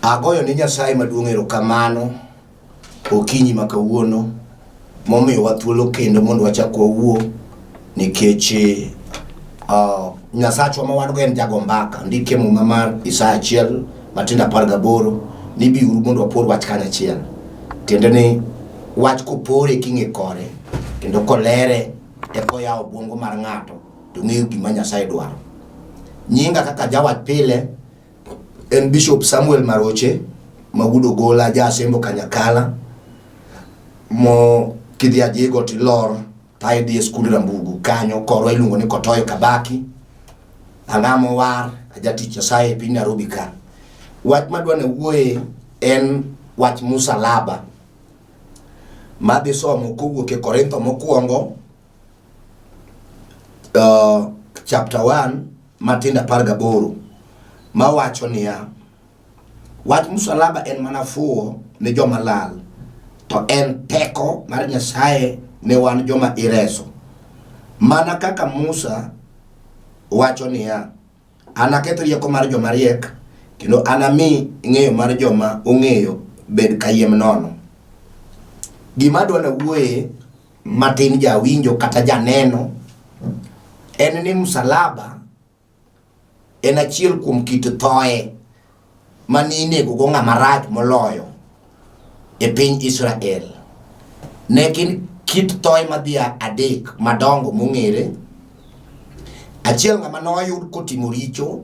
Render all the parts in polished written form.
Agoyo ne Nyasaye maduong' erokamano okinyi ma kawuono momiyowa thuolo kendo mondo wachak wawuo nikech Nyasachwa ma wan go en jago mbaka. Ndike muma mar Isaya achiel matindo 18 ni biuru mondo wapor wach kanyachiel. Tiende ni wach kopore king'e kore kendo kolere eka oyawo obwongo mar ng'ato to ng'eyo gima Nyasaye dwaro. Nyinga kaka jawach pile en Bishop Samuel Maroche ma wuod Ogola ja Asembo Kanyakala mo kidhi Ajigo tilor ta idhi e skund Rambugu kanyo korwa iluongo ni Kotoyo Kabaki ang'amo war ajatich Nyasaye e piny Nairobi ka. Wach madwa ne wuoye en wach musalaba madhi somo kowuok e Korintho mokwongo chapter 1 matindo 18 mawacho niya wach musalaba en mana fuwo ne joma lal to en teko mar Nyasaye ne wan joma ireso mana kaka Musa wacho niya anaketh rieko mar joma riek kendo anami ng'eyo mar joma ong'eyo bed kayiem nono. Gima adwa nawuoye matin jawinjo kata janeno en ni msalaba en achiel kuom kit thoe mane inego go ng'ama rach moloyo e piny Israel. Ne gin kit thoe madhi adek madongo mong'ere. Achiel ng'ama noyud kotimo richo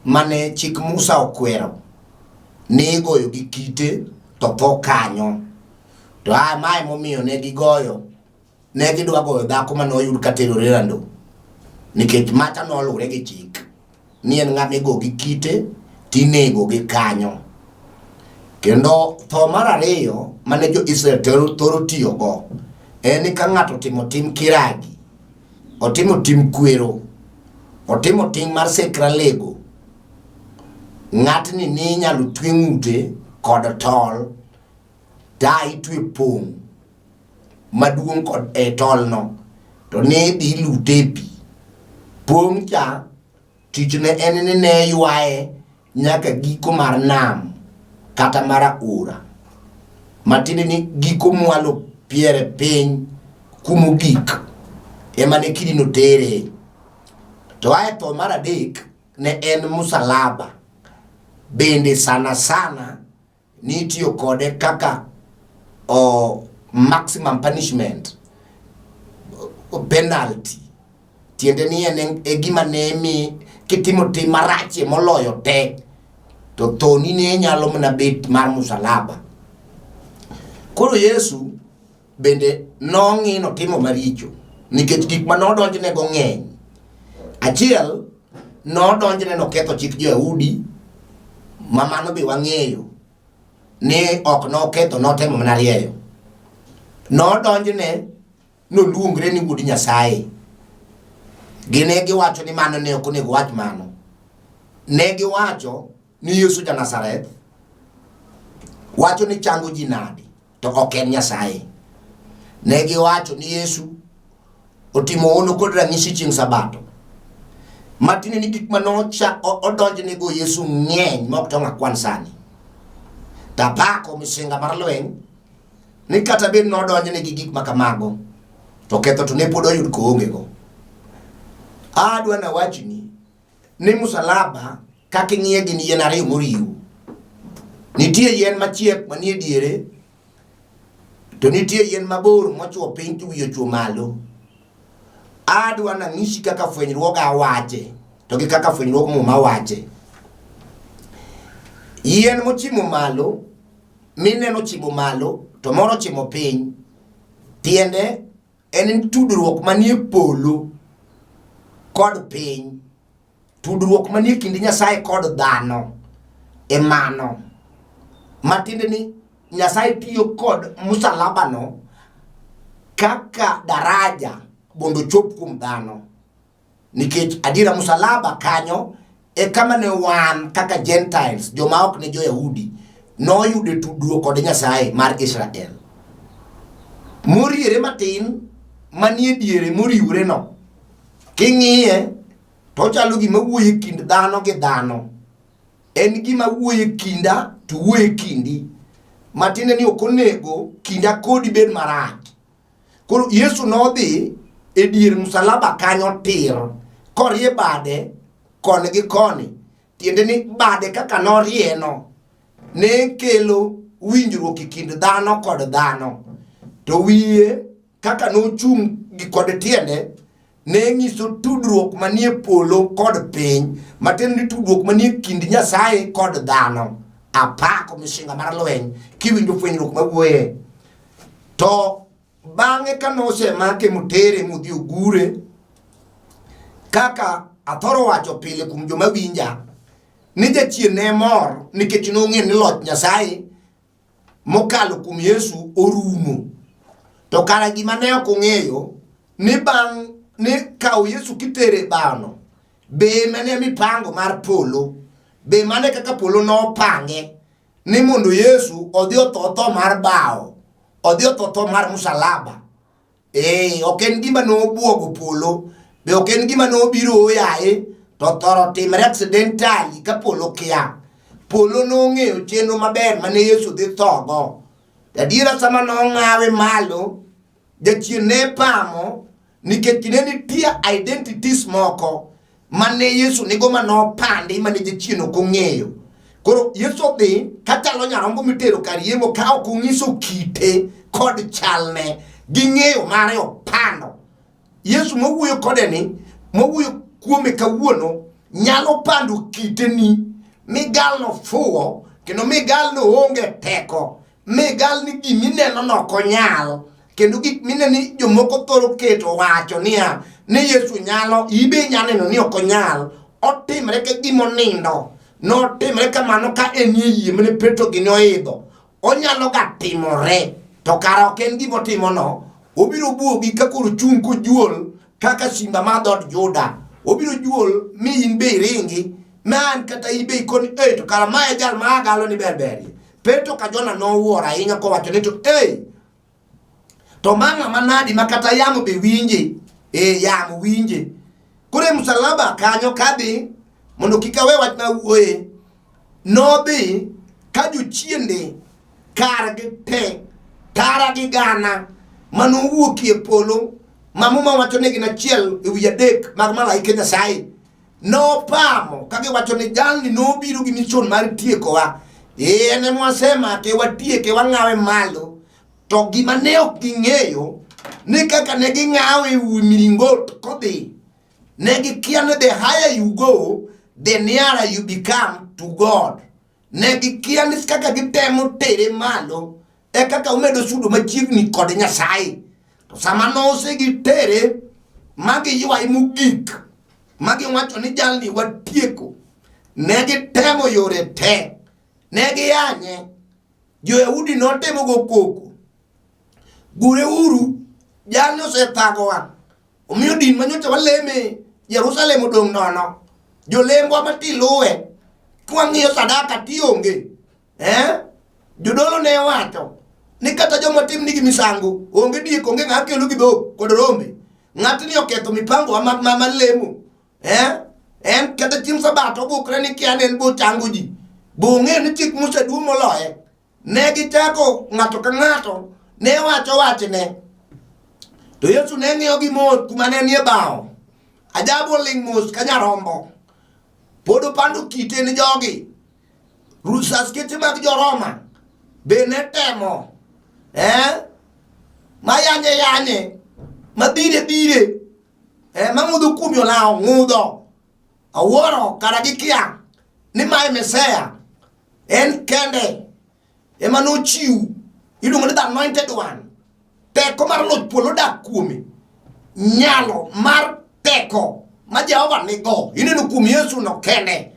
mane chik Musa okwero ni igoyo gi kite to tho kanyo. To a mae momiyo ne gigoyo ne gidwa goyo dhako mane oyud ka terore rando nikech macha noluwre gi chik ni en ng'ama igo gi kite tinego gi kanyo. Kendo tho mar ariyo mane jo-Israel thoro tiyogo en ni ka ng'ato otimo tim kiragi, otimo tim kwero, otimo tim mar sekralego, ng'atni ni inyalo twe ng'ute kod tol ta itwe pong' maduong' kod e tolno to ne idhi ilute e pi. Pong' cha tichne en ni ne ywaye nyaka giko mar nam kata mar aora. Matiende ni giko mwalo piere piny kumogik ema ne kidino tere. To ae tho mar adek ne en musalaba. Bende sana sana nitiyo kode kaka o maximum punishment penalty tiende ni en e gima ne mi kitimo tim marachie moloyo te to thoni ne nyalo mana bet mar musalaba koro Yesu bende nong'i notimo maricho nikech gik ma nodonjnego ng'eny achiel nodonjne noketho chik jo-Yahudi ma mano be wang'eyo ni ok noketho notemo mana rieyo nodonjne noluongre ni wuod Nyasaye gine giwacho ni mano ne ok onego wach mano ne giwacho ni Yesu ja Nazareth wacho ni chango ji nade to ok en Nyasaye. Ne giwacho ni Yesu otimo hono kod ranyisi chieng' Sabato. Matiende ni gik ma nocha odonjnego Yesu ng'eny ma ok tong' akwan sani. Tapako misinga mar lweny ni kata bed nodonjne gi gik ma kamago to ketho to ne pod oyud koonge go. Adwa nawachni ni musalaba kaka ing'iye gin yien ariyo moriw. Nitie yien machiek manie diere to nitie yien mabor mochwo piny to wiye ochwo malo. Adwa nang'isi kaka fwenyruoga wache to gi kaka fwenyruog muma wache. Yien mochimo malo mineno ochimo malo to moro ochimo piny tiende en tudruok manie polo kod piny tudruok manie kind Nyasaye kod dhano e mano matiende ni Nyasaye tiyo kod musalabano kaka daraja mondo ochop kuom dhano nikech adiera musalaba kanyo e kama ne wan kaka Gentiles joma ok ne jo-Yahudi noyude tudruok kod Nyasaye mar Israel moriere matin manie diere moriwre no king'iye to ochalo gima wuoyo e kind dhano gi dhano. En gima wuoyo e kinda to wuoyo e kindi. Matiende ni ok onego kinda kodi bed marach. Koro Yesu nodhi e dier msalaba kanyo tir korie bade koni gi koni. Tiende ni bade kaka norieno ne kelo winjruok e kind dhano kod dhano. To wiye kaka nochung' gi kod tiende ne nyiso tudruok manie polo kod piny, matiende ni tudruok manie kind Nyasaye kod dhano. Apako misinga mar lweny kiwinjo fwenyruok mawuoye. To bang'e ka nosemake motere modhi ogure, kaka athoro wacho pile kuom joma winja, ni jachien ne mor nikech nong'eyo ni loch Nyasaye mokalo kuom Yesu orumo. To kara gima ne ok ong'eyo ni bang' ni kawo Yesu kitere bano, be mane mipango mar polo, be mane kaka polo nopange ni mondo Yesu odhi otho tho mar bawo, odhi otho tho mar musalaba. Ee, ok en gima nobuogo polo, be ok en gima nobiro oyaye to thoro timre accidentally ka polo kia. Polo nong'eyo chenro maber mane Yesu dhi thogo. Adiera sama nong'awe malo, jachien ne pamo nikech ne nitie identities moko mane Yesu nigo ma nopandi mane jachien ok ong'eyo. Koro Yesu odhi kachalo nyarombo mitero kar yeng'o ka ok onyiso kite kod chalne gi ng'eyo mare opando. Yesu mowuoyo kode ni, mowuoyo kuome kawuono nyalo pando kiteni migalno fuwo kendo migalno onge teko migal ni gimineno no ok onyal kendo gik mine ni jomoko thoro keto wacho niya ni Yesu nyalo ibe inya neno ni ok onyal otimre ka gima onindo notimre kamano ka en e yie mane Petro gini oidho onyalo ga timore to kara ok en gima otimono obiro buogi ka koro chung' kojuol kaka simba mar dhood Juda obiro juol mi in be iringi ma an kata in be ikoni ei to kara ma e jal ma agalo ni ber berie Petro ka Jona nowuoro ahinya kowacho ni to ei to ma ng'ama nadi ma kata yamo be winje e yamo winje koro e msalaba kanyo kadhi mondo kik awe wach ma wuoye nodhi ka jochiende kargi te tara gi gana manowuokie polo ma muma wacho ni gin achiel e wi adek mag malaike Nyasaye nopamo ka giwacho ni jalni nobiro gi mission mar tiekowa en ema wasemake watieke wang'awe malo to gima ne ok ging'eyo ni kaka ne ging'awe e wi miringot kodhi ne gikia ni the higher you go the nearer you become to God ne gikia ni kaka gitemo tere malo e kaka omedo sudo machiegni kod Nyasaye to sama nosegitere ma giywaye mogik ma giwacho ni jalni watieko ne gitemo yore te ne giyanye Jo-Yahudi notemo go koko gureuru jalni osethagowa omiyo din ma nyocha waleme Jerusalem odong' nono jolembwa ma tiluwe kwang'iyo sadaka tionge eh? Jodolo ne wacho ni kata joma timnigi misango onge diek onge ng'a kelo gi dhok kod rombe. Ng'atni oketho mipango wa ma, ma, ma lemo. Eh? En kata chieng' sabato obukre ni kia ne en bo chango ji. Bo ong'eyo ni chik Musa duong' moloye. Ne gichako ng'ato ka ng'ato ne wacho wachne. To Yesu ne ng'iyo gi mos kuma ne nie bawo. Ajabu oling' mos ka nyarombo. Pod opando kite ni jogi. Askete mag jo-Roma be ne temo eh, ma yanye yanye ma dhire dhire eh, ma ng'udho kuom olawo ng'udho awuoro kara gikia ni mae Mesia en kende ema nochiw iluongo ni the anointed one teko mar loch polo dak kuome nyalo mar teko ma Jehova nigo ineno kuom Yesu no kende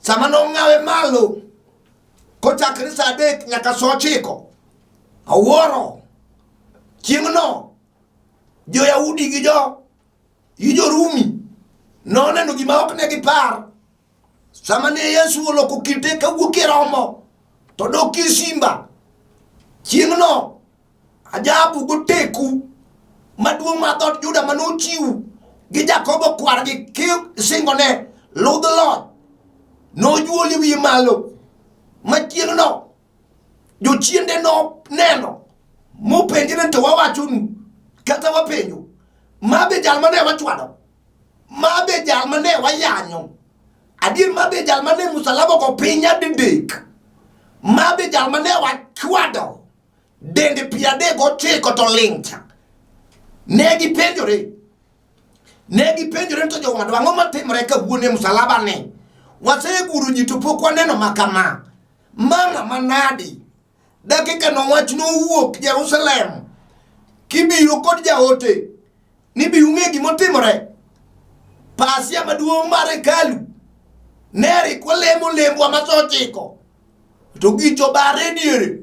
Sama nong'awe malo kochakre sa adek nyaka sa ochiko, awuoro chieng'no jo-Yahudi gi jo gi jo-Rumi noneno gima ok ne gipar. Sama ne Yesu oloko kite kawuok e romo to dok e simba, chieng'no Ajabu goteku maduong' mar dhood Juda mane ochiw gi Jakobo kwargi kisingone ludh loch. Nojuoli wiye malo ma chieng'no jochiende noneno mopenje ni to wawachonu kata wapenjo ma be jal mane wachwado ma be jal mane wayanyo adier ma be jal mane musalaba ogo piny nyadidek ma be jal mane wachwado dende piero adek gochiko to ling' cha ne gipenjore ne gipenjore to jowadwa ang'o matimore kawuono e musalaba ni waseguro ji to pok waneno ma kama ma ng'ama nadi dakika no wach nowuok Jerusalem kibiro kod jaote ni bi ung'e gimotimore pasia maduong' mar hekalu ne rik walemo lembwa ma sa ochiko to gicho bare diere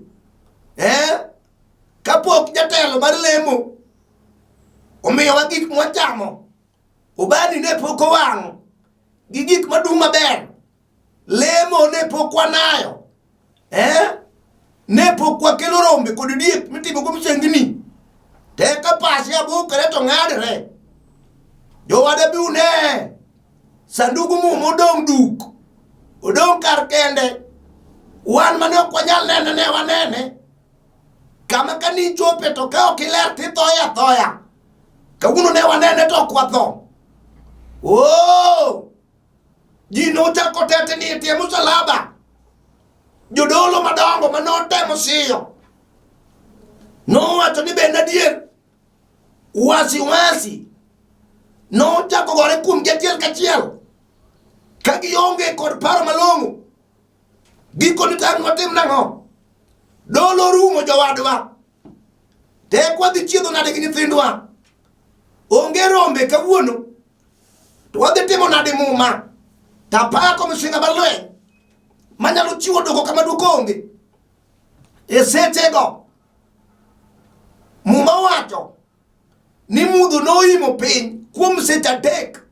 eh? Kapok jatelo mar lemo omiyowa gik mwachamo, ubani ne pok owang' gi gik madung' maber, lemo ne pok wanayo eh? Ne pok wakelo rombe kod diek mitimogo misengni. To eka pasia bukre to ng'adre. Jowada bi une sandugu muma odong' duk, odong' kar kende. Wan mane ok wanyal nene ne wanene. Kama ka nichope to ka ok iler tithoya athoya. Kawuono ne wanene to ok watho. Oh! Ji nochako tetni e tie musalaba. Jodolo madongo ma notemo siyo nowacho ni bende adier wasi wasi nochako gore kuomgi achiel kachiel ka gionge kod paro malong'o. Gikone tang' watim nang'o? Dolo rumo jowadwa. Tek wadhi chiedho nade gi nyithindwa? Onge rombe kawuono. To wadhi timo nade muma? Tapako misinga mar lweny manyalo chiwo dwoko kama dwoko onge. E sechego muma wacho ni mudho noimo piny kuom seche adek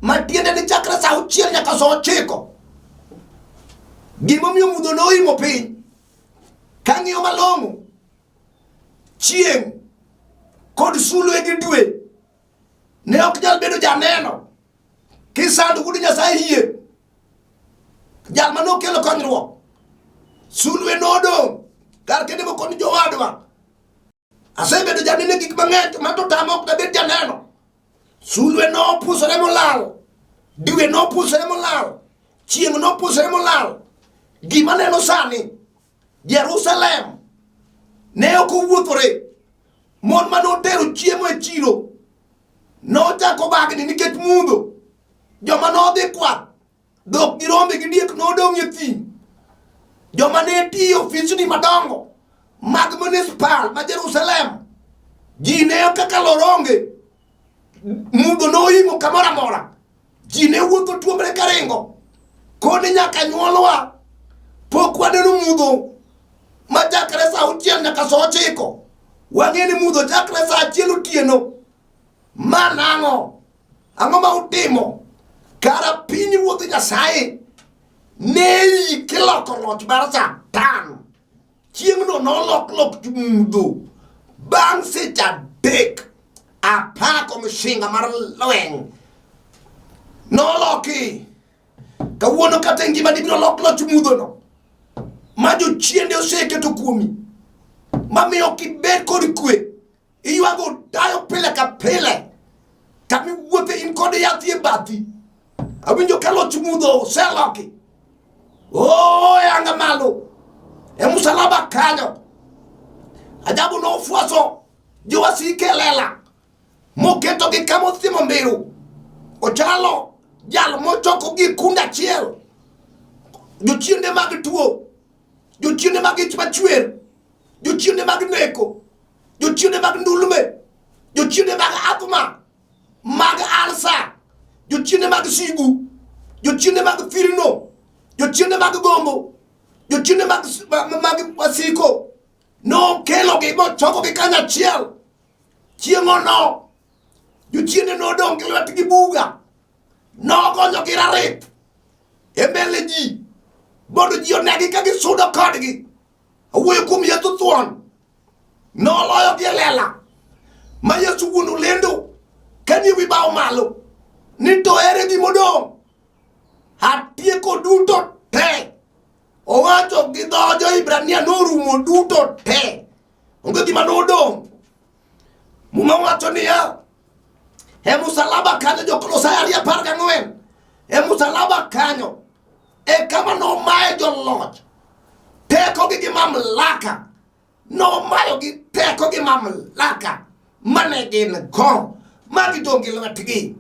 matiende ni chakre sa auchiel nyaka sa ochiko. Gimomiyo mudho noimo piny kang'iyo malong'o chieng' kod sulwe gi dwe ne ok nyal bedo janeno kisando wuod Nyasaye yie jal ma nokelo konyruok sulwe nodong' kar kende moko ni jowadwa asebedo janeno e gik mang'eny to ma to tama ok dabed janeno sulwe nopusore molal dwe nopusore molal chieng' nopusore molal gima neno sani Jerusalem ne ok owuothore mon ma notero chiemo e chiro nochako bagni nikech mudho joma nodhi kwath dhok gi rombe gi diek nodong' e thim joma ne tiyo ofisni madongo mag municipal ma Jerusalem ji ne kaka lor onge mudho noimo kamoro amora ji ne wuotho tuomre ka ringo koni nyaka nyuolwa pok waneno mudho ma chakre sa auchiel nyaka sa ochiko wang'e ni mudho chakre sa achiel otieno ma nang'o ang'o ma utimo kara piny ruodh nyasaye ne kiloko loch mar satan Chieng'no nolok lok mudho. Bang' seche adek, apako mshinga mar lweny. Noloki. Kawuono kata e ngimani biro lok loch mudhono. Ma jochiende oseketo kuomi. Mamiyo ok ibed kod kwe. Iywago dayo pile ka pile. Kama iwuothe in kod yath e bathi. Awinjo ka loch mudho oseloki. Oh, e anga malo. E musalaba kanyo. Ajabu nofwaso jowasike e lela. Moketogi kama othimo mbiru. Ochalo jal mochoko gi kund achiel. Jochiende mag tuo. Jochiende mag ich machwer. Jochiende mag neko. Jochiende mag ndulme. Jochiende mag athma. Mag alsa. Jochiende mag sigu. Jochiende mag thirno. Jochiende mag gombo. Jochiende mag, mag, mag wasiko. Nokelogi mochokogi kanyachiel. Chieng'ono jochiende nodong' gi lwetgi buga. Nogonyogi rarip e mbele ji mondo ji onegi ka gisudo kodgi. Awuoyo kuom Yesu thuon. Noloyogi e lela ma Yesu wuon olendo ka ni wi bao malo ni to ere gimodong' Atieko duto te. Owacho gi dho jo-Hibrania norumo duto te. Onge gima nodong'. Muma wacho niya, e musalaba kanyo jo-Kolosai 2:14, e musalaba kanyo e kama nomaye joloch tekogi gi mamlaka, nomayogi teko gi mamlaka mane gin go ma gidong' gi lwetgi.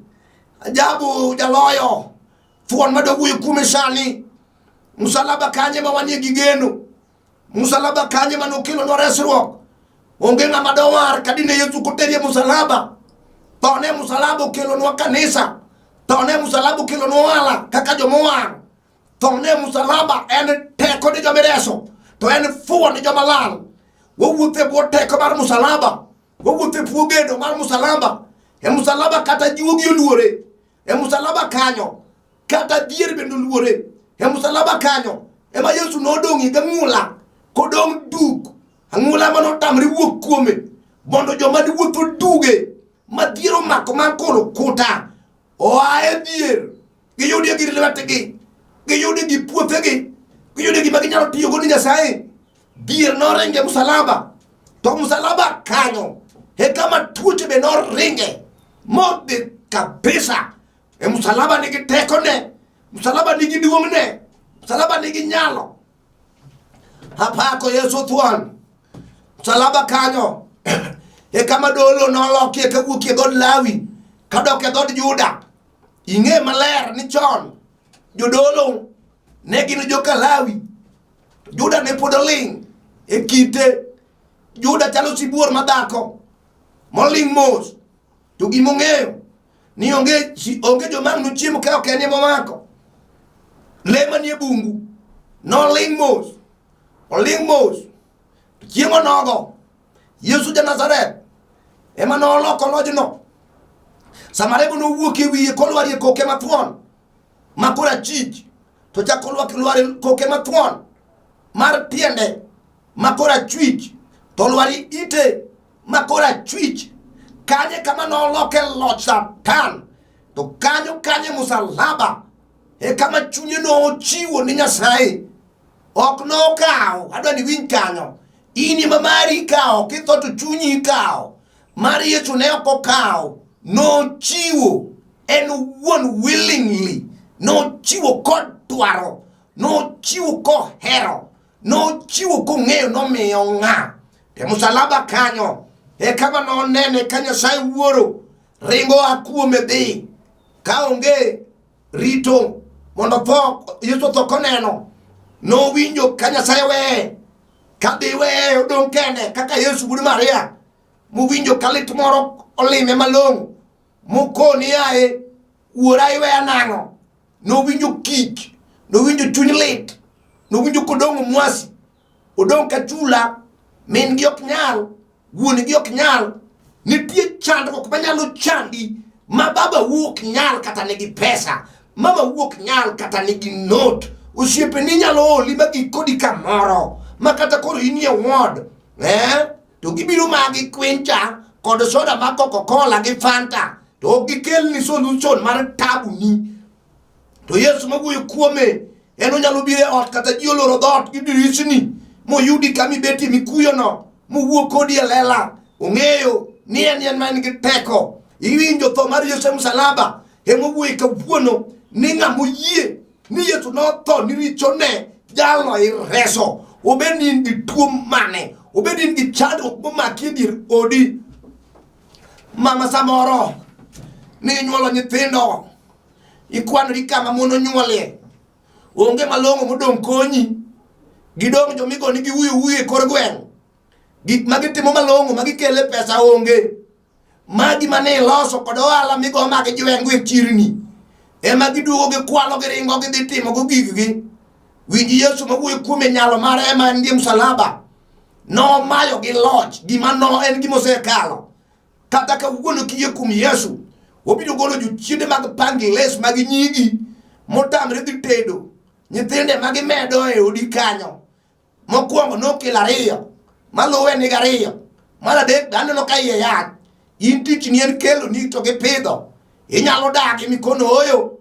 Ajabu jaloyo thuon ma dowuoyo kuome sani. Musalaba kanye ma wanie gi geno. Musalaba kanye ma nokelonwa resruok. Onge ng'ama dowar ka dine Yesu koterie musalaba. Thone musalaba okelonwa kanisa. Thone musalaba okelonwa ohala kaka jomowar. Thone musalaba en teko ni joma ireso to en fuwo ni joma lal. Wawuotho e bwo teko mar musalaba. Wawuotho e bwo gedo mar musalaba. E musalaba kata juogi oluore. E musalaba kanyo kata dhier bende oluore. E musalaba kanyo ema Yesu nodong'ie gang'ula kodong' duk. Ang'ula mane otamre wuok kuome mondo joma ne wuotho duge ma dhier omako man koro kuta oa e dhier giyudie gir lwetgi giyudie gi puothegi giyudie gima ginyalo tiyogo ni Nyasaye. Dhier noringe musalaba to musalaba kanyo e kama tuoche be noringe modhi kabisa. E musalaba nigi tekone, musalaba nigi duong'ne, musalaba nigi nyalo. Apako Yesu thuon. Msalaba kanyo e kama dolo nolokie kawuok e dhood Lawi kadok e dhood Juda. Ing'e maler ni chon jodolo ne gin joka Lawi. Juda ne pod oling' e kite. Juda chalo sibuor madhako moling' mos to gima ong'eyo ni onge onge joma ang' nochiem ka ok en ema omako. Le manie bungu noling' mos, oling' mos. Chieng' onogo Yesu ja Nazareth ema noloko lojno. Sama remo nowuok e wiye kolwar e koke mathuon ma korachich to chako lwar e koke mathuon mar tiende ma korachwich to lwar e ite ma korachwich kanye kama noloke loch Satan to kanyo kanye musalaba e kama chunye nochiwo ni Nyasaye ok nokawo. Adwa ni winj kanyo, in ema mari ikawo, kitho to chunyi ikawo. Mar Yesu ne ok okawo, nochiwo en owuon willingly, nochiwo kodwaro, nochiwo kohero, nochiwo kong'eyo nomiyo ng'a. E musalaba kanyo e kama nonene ka Nyasaye Wuoro ringo a kuome dhi ka onge rito mondo tho Yesu otho koneno. Nowinjo ka Nyasaye weye ka dhi weye odong' kende kaka Yesu wuod Maria mowinjo ka lit moro olime malong'o mokoni yaye wuora iweya nang'o. Nowinjo kich, nowinjo chuny lit, nowinjo kodong' mwasi, odong' ka chula, min gi ok nyal, wuon gi ok nyal. Nitie chandruok manyalo chandi ma baba wuok nyal kata nigi pesa, mama wuok nyal kata nigi not, osiepeni nyalo oli ma gik kodi kamoro ma kata koro inie ward to gibiro ma gi kwincha kod soda mar Coca-Cola gi Fanta to ok gikelni solution mar tabuni. To Yesu mawuoyo kuome en onyalo biro e ot kata ji oloro dhoot gi dirisni moyudi kama ibetie mikuyono mowuo kodi e lela. Ong'eyo ni en en ma en gi teko. Iwinjo tho mar Yesu e msalaba ema owuoye kawuono ni ng'ama oyie ni Yesu notho ni richone jalno ireso. Obed ni in gi tuo mane, obed ni in gi chandruok momaki e dier odi. Mama samoro ni inyuolo nyithindo ikwanori kama mon onyuolie, onge malong'o modong' konyi, gidong' jomigoni giwuyo wuyo e kor gweng', gik ma gitimo malong'o ma gikele pesa onge, magi mane iloso kod ohala migo mag jwengo e chirni ema giduogo gikwalo giringo gidhi timogo giggi. Winj Yesu mawuoyo kuome nyalo mare ema en gi msalaba nomayo gi loch gima no en gima osekalo. Kata kawuono kiyie kuom Yesu, obiro golo jochiende mag pangiles mag nyigi motamre dhi tedo nyithinde ma gimedo e odi kanyo. Mokwongo nokelo ariyo, maluwe nigi ariyo, mar adek be aneno ka iye yach. In tichni en kelo ni to gipidho. Inyalo dagi mikono ooyo.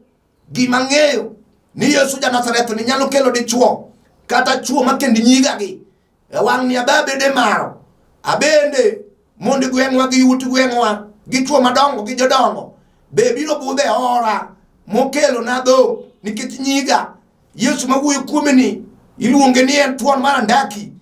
Gima ang'eyo Ni Yesu ja Nazareth ni nyalo kelo dichuo kata chuo ma kend nyigagi. E wang' ni abe abede maro. Abende mondo gweng'wa gi ut gweng'wa gi chuo madongo gi jodongo be biro budho e hora mokelo na dhok nikech nyiga Yesu mawuoyo kuome ni iluonge ni en thuon mar andaki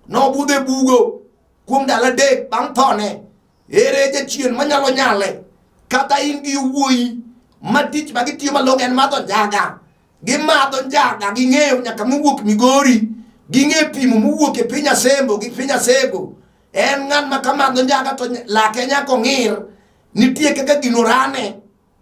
nobudho e bugo kuom ndalo 3 bang' thone. Ere jachien manyalo nyale? Kata in gi wuoyi ma tich ma gitiyo malong'o en madho njaga. Gimadho njaga, ging'eyo nyaka mowuok Migori, ging'e pimo mowuok e piny Asembo gi piny Asego. En ng'at ma kamadho njaga to lake nyaka ong'ir. Nitie kaka gino rane.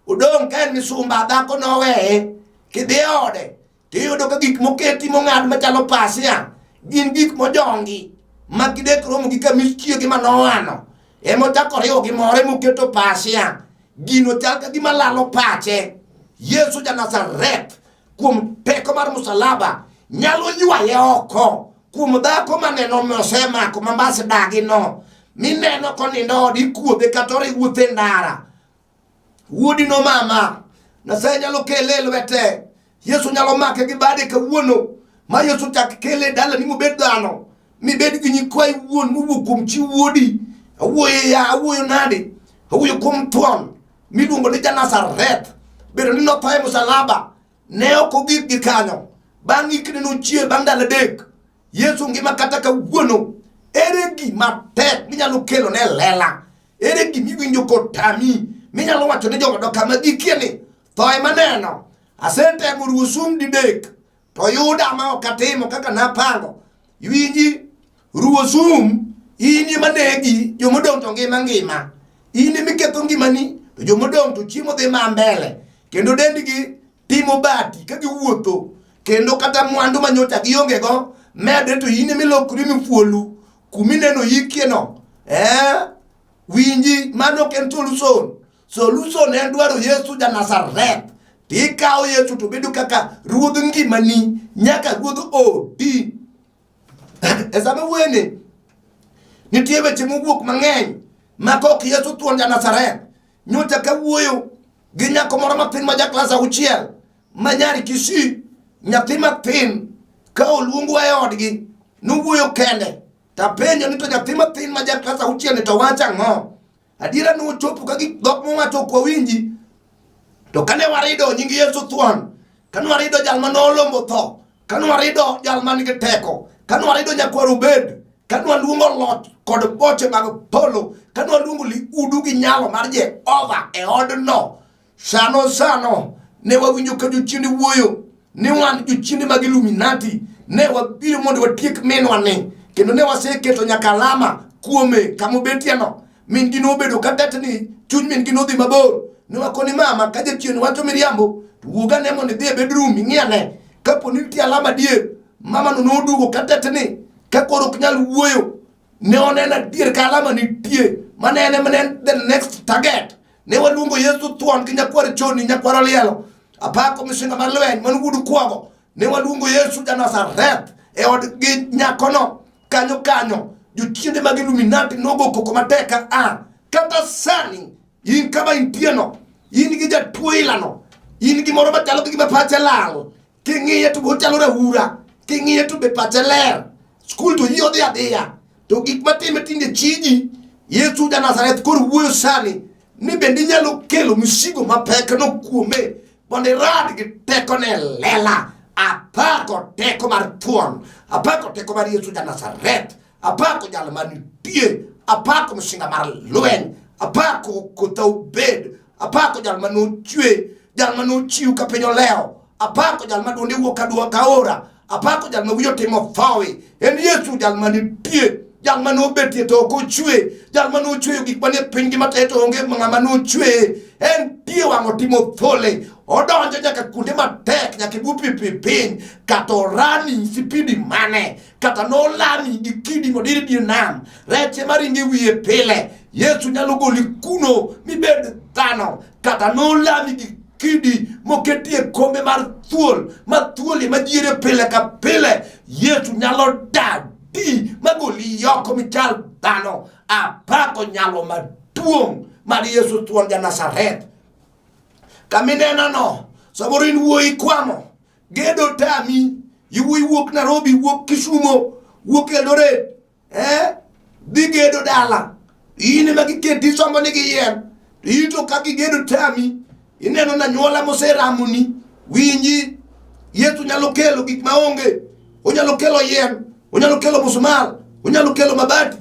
Odong' ka en misumba, dhako noweye. Kidhi e ode, tiyudo ka gik moketi mong'ad machalo pasia gin gik mojongi ma gidek romo gi kamis chiege ma nowano ema ochako riwo gi moro emoketo pasia gino chal ka gima lalo pache Yesu ja Nazareth kuom teko mar musalaba nyalo ywaye oko kuom dhako maneno mosemako ma mbas dagi no mineno konindo ode ikuodhe kata ore wuothe e ndara Wuodi no mama, Nyasaye nyalo kele e lwete. Yesu nyalo make gi bade kawuono, ma Yesu chak kele e dalani mobed dhano, mibed gi nyikwayi wuon mowuok kuom chi wuodi. Awuoyo ya, awuoyo nade? Awuoyo kuom thuon miluongo ni ja-Nazareth. Bedo ni notho e musalaba, ne ok ogik gi kanyo. Bang' ikne nochier bang' ndalo 3. Yesu ngima kata kawuono. Ere gima tek minyalo kelo ne lela? Ere gima iwinjo kotami minyalo wacho ne jogodo kama gikie ni tho ema neno? Asetemo ruwo sum didek to yuda ma ok atimo kaka napango. Iwinji ruwo sum in ema negi jomodong' to ngima ngima. In ema iketho ngimani to jomodong' to chiemo dhi ma mbele kendo dendgi timo bati ka giwuotho kendo kata mwandu ma nyocha gionge go medre to in ema ilokri mifuolu kumineno yikie no winji mano ok en solution. Solution en dwaro Yesu ja Nazareth tikawo Yesu to bedo kaka ruodh ngimani nyaka ruodh odi. E sama wuoyeni nitie weche mowuok mang'eny ma kok Yesu thuon ja Nazareth. Nyocha kawuoyo gi nyako moro mathin ma ja klas 6 ma nyar Kisii, nyathi mathin ka oluongwa e odgi nowuoyo kende tapenjo ni to nyathi mathin ma ja klas 6 ni to wacho ang'o? Adiera nochopo ka gik dhok mowacho ok wawinji. To kane warido nying Yesu thuon, kane warido jal ma nolombo tho, kane warido jal man gi teko, kane warido nyakwar Obed, kane waluongo loch kod boche mag polo, kane waluongo liudu gi nyalo mar Jehova e odno, sano sano ne wawinjo ka jochiende wuoyo ni wan jochiende mag Illuminati, ne wabiro mondo watiek minwa ni, kendo ne waseketo nyaka alama kuome kama obetieno. Min gi nobedo ka tetni, chuny min gi nodhi mabor. Ne wakoni mama, ka jachien wacho miriambo, to wuog ane mondo idhi e bedroom ing'i ane kapo ni nitie alama adier. Mama no noduogo ka tetni, ka koro ok nyal wuoyo. Ne oneno adier ka alama nitie, mane en ema ne en the next target. Ne waluongo Yesu thuon gi nyakwar Choni, nyakwar Olielo, apako misinga mar lweny man wuod Kwogo. Ne waluongo Yesu ja Nazareth e od gi nyakono kanyo kanyo. Jochiende mag Illuminati nogo koko matek ka a. Kata sani in kama intieno, in gi jatuo ilano, in gi moro machalo gi gima pache lal. King'iye to ochalo raura, king'iye to be pache ler. Skul to yie odhi adhiya. To gik matime tinde chiji, Yesu ja Nazareth koro wuoyo sani ni bende inyalo kelo misigo mapek no kuome mondo irad gi tekone lela. Apako teko mar thuon, apako teko mar Yesu ja Nazareth, apako jal manitie, apako msinga mar lweny, apako kotha obed, apako jal manochwe, jal manochiw ka piny olewo, apako jal ma dwonde wuok ka dwol ka aora, apako jal ma wiye otimo thowi. En Yesu jal manitie, jal ma nobetie to ok ochwe, jal ma nochweyo gik manie piny gi mataye to onge ng'ama nochweye. En tie wang' otimo thole, odonjo nyaka kuonde matek, nyaka e bwo pi pi piny, kata orani sipidi mane, kata nolami gi kidi modir e dier nam, reche maringo e wiye pile. Yesu nyalo goli kuno mibed dhano, kata nolami gi kidi moketie kombe mar thuol, ma thuol ema jiere pile ka pile. Yesu nyalo dadi magoli oko michal dhano. Apako nyalo maduong' mar Yesu thuon ja Nazareth. Kama inenono, samoro in wuoyi kwamo, Gedo tami, iwuoyi wuok Nairobi, wuok Kisumo, wuok Eldoret, eh? Dhi gedo dala. In ema giketi isombo nigi yien. In to ka gigedo tami, ineno nanyuola moseramoni, winji, Yesu nyalo kelo gik maonge. Onyalo kelo yien, onyalo kelo musmal, onyalo kelo mabati,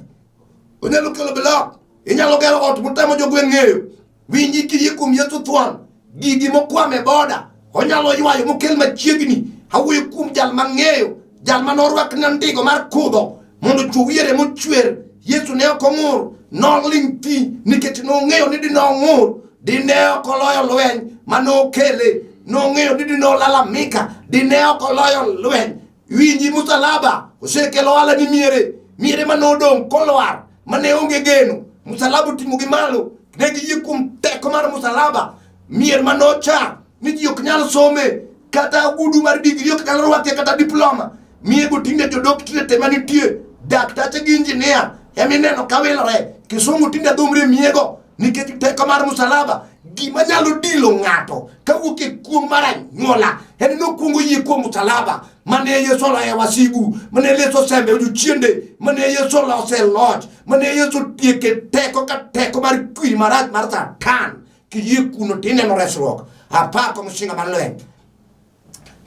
onyalo kelo blok, inyalo gero ot motamo jogweng' ng'eyo. Winji kiyie kuom Yesu thuon, gigi mokwam e boda onyalo ywayo mokel machiegni. Awuoyo kuom jal mang'eyo, jal ma norwakne ndigo mar kudho mondo ochwo wiye remo chwer. Yesu ne ok ong'ur, noling' thi nikech nong'eyo ni dinong'ur dine ok oloyo lweny ma nokele. Nong'eyo ni dinolalamika dine ok oloyo lweny. Winji, musalaba osekelo ohala ni miere, miere ma nodong' kolwar mane onge geno. Musalaba oting'ogi malo, ne giyie kuom teko mar musalaba. Mier ma nocha ni ji ok nyal some, kata ogudu mar digri ok nyal rwake, kata diploma. Miego tinde jodoktrete manitie, daktache gi injinia emineno ka wilore. Kisungu tinde dhumre miego nikech teko mar musalaba. Gima nyalo dilo ng'ato kawuok e kuong' mar anyuola en nokwongo yie kuom musalaba mane Yesu oloye wasigu, mane Yesu osembe ojochiende, mane Yesu olose loch, mane Yesu otieke teko ka teko mar kwiri marach mar Satan. Kiyie kuno tineno resruok. Apako msinga mar lweny.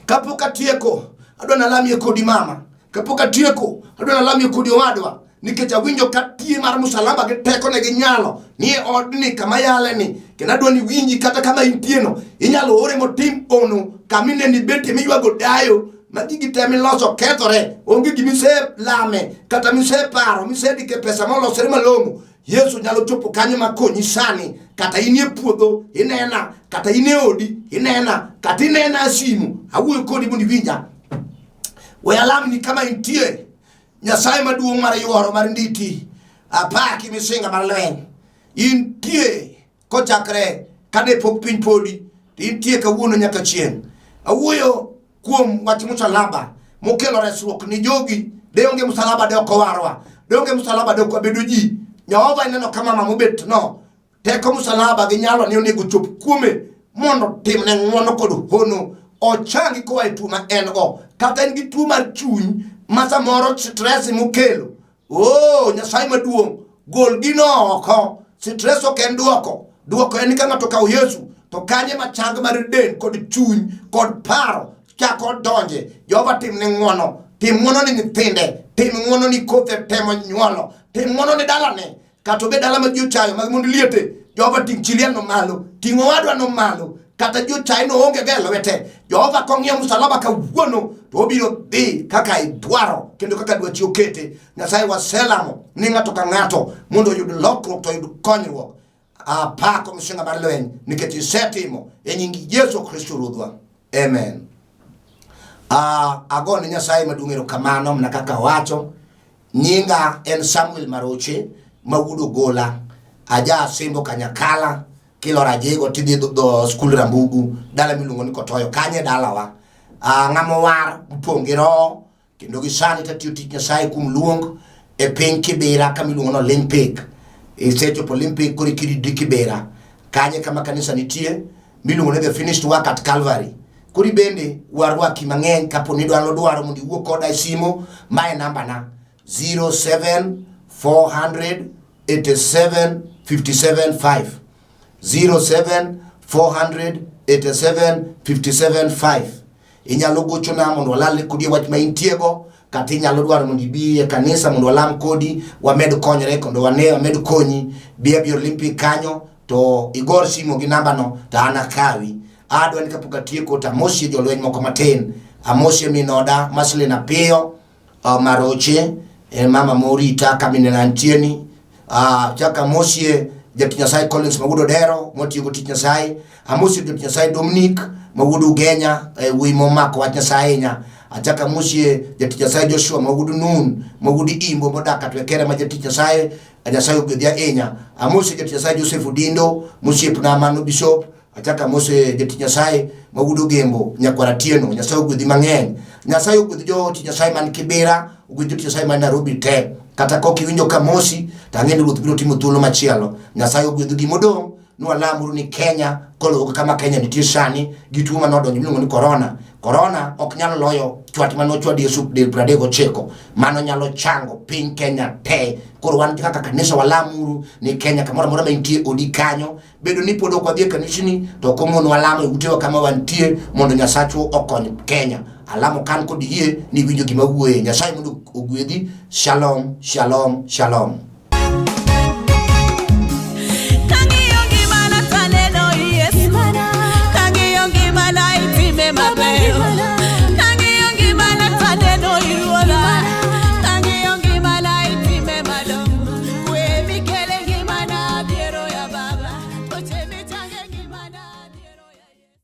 Kapok atieko, adwa nalamie kodi mama. Kapok atieko, adwa nalamie kodi owadwa. Nikech awinjo ka tie mar musalaba gi tekone gi nyalo nie odni kama yale ni, kendo adwa ni winji kata kama intieno, inyalo ore motim ono kama ineni betie miywago dayo ma gigi te miloso kethore, onge gima iselame kata miseparo misedike pesa molosore malong'o. Yesu nyalo chopo kanyo ma konyi sani, kata in e puodho inena, kata in e odi inena, kata inena e simu, awuoyo kodi mondo iwinja. We alamni kama intie. Nyasaye maduong' mar yuoro mar nditi, apaki misinga mar lweny. Intie kochakre kane pok piny podi, to intie kawuono nyaka chieng'. Awuoyo kuom wach musalaba mokelo resruok ni jogi. De onge musalaba de ok owarwa, de onge musalaba de ok wabedo ji. Jehova ineno ka mama mobet no, teko musalaba gi nyalo ni onego chop kuome mondo timne ng'wono kod hono, ochangi koa e tuo ma en go, kata en gi tuo mar chuny ma samoro stress mokelo. Oh, Nyasaye maduong', gol gino oko. Stress ok en duoko. Duoko en ka ng'ato okawo Yesu, to kanye ma chang mar del kod chuny kod paro chako donje. Jehova timne ng'wono, tim ng'wono ni nyithinde, tim ng'wono ni kothe temo nyuolo, tim ng'wono ni dalane, kata obed dala ma ji ochayo mag mond liete. Jehova ting' chi liel no malo, ting' owadwa no malo, kata ji ochaye no onge ga e lwete. Jehova kong'iyo musalaba kawuono to obiro dhi kaka idwaro kendo kaka dwachi okete. Nyasaye waselamo ni ng'ato ka ng'ato mondo oyud lokruok to oyud konyruok. Apako msinga mar lweny nikech isetimo e nying Yesu Kristo Ruodhwa. Amen. Agone Nyasaye maduong' erokamano mana kaka owacho. Nyinga en Samuel Maroche ma wuod Ogola, aja Asembo Kanyakala, kiloro Ajego tidhi dho skul Rambugu, dala miluongo ni Kotoyo, kanye dalawa. Ng'ama owar opong' gi roho kendo gi sani tatiyo tich Nyasaye kuom luong e piny Kibera kama iluongo ni Olympic. Isechopo Olympic koro ikidri Kibera, kanye kama kanisa nitie miluongo ni The Finished Work at Calvary. Koro bende warwaki mang'eny kapo ni idwaro dwaro mondo iwuo koda e simo, mae nambana 07 487 57 5 07 487 57 5. Inyalo gochona mondo walal kodi e wach ma intiego, kata inyalo dwaro mondo ibi e kanisa mondo walam kodi, wamed konyre kendo wane wamed konyi. Bi abi Olympic kanyo to igor simo gi nambano to an akawi. Adwa ni kapok atieko to amosie jolweny moko matin. Amosie min oda Maslin Apiyo, Maroche, en mama morita kaminena antieni. Chak amosie jatich Nyasaye Collins ma wuod Odero motiyogo tich Nyasaye. Amosie jatich Nyasaye Dominic ma wuod Ugenya, wuoyi momako wach Nyasaye ahinya. Achak amosie jatich Nyasaye Joshua ma wuod Nun ma wuod Imbo modak Katwekere ma jatich Nyasaye, Nyasaye ogwedhi ahinya. Amosie jatich Nyasaye Joseph Odindo mosiepna mano bishop. Achak amose jatich Nyasaye ma wuod Ogembo nyakwar Atieno, Nyasaye ogwedhi mang'eny. Nyasaye ogwedhi jotich Nyasaye man Kibera, ogwedhi jotich Nyasaye man Nairobi te. Kata kok iwinjo ka mosi, to ang'e ni Ruoth biro timo thuolo machielo. Nyasaye ogwedhu gimodong', Ni walamuru ni Kenya koluwo kama Kenya nitie sani gi tuo mane odonjo miluongo ni corona. Corona ok nyal loyo chwat mane ochwad Yesu del 39. Mano nyalo chango piny Kenya te. Koro wan kaka kanisa walamuru ni Kenya kamoro amora ma intie odi kanyo. Bedo ni pod ok wadhi e kanisni to ok omonwa lamo e utewa kama wantie mondo Nyasachwa okony Kenya. Alamo kan kod yie ni iwinjo gima awuoye. Nyasaye mondo ogwedhi. Shalom, shalom, shalom. Kang'iyo ngimana taneno Yesu. Kang'iyo ngimana itime maber.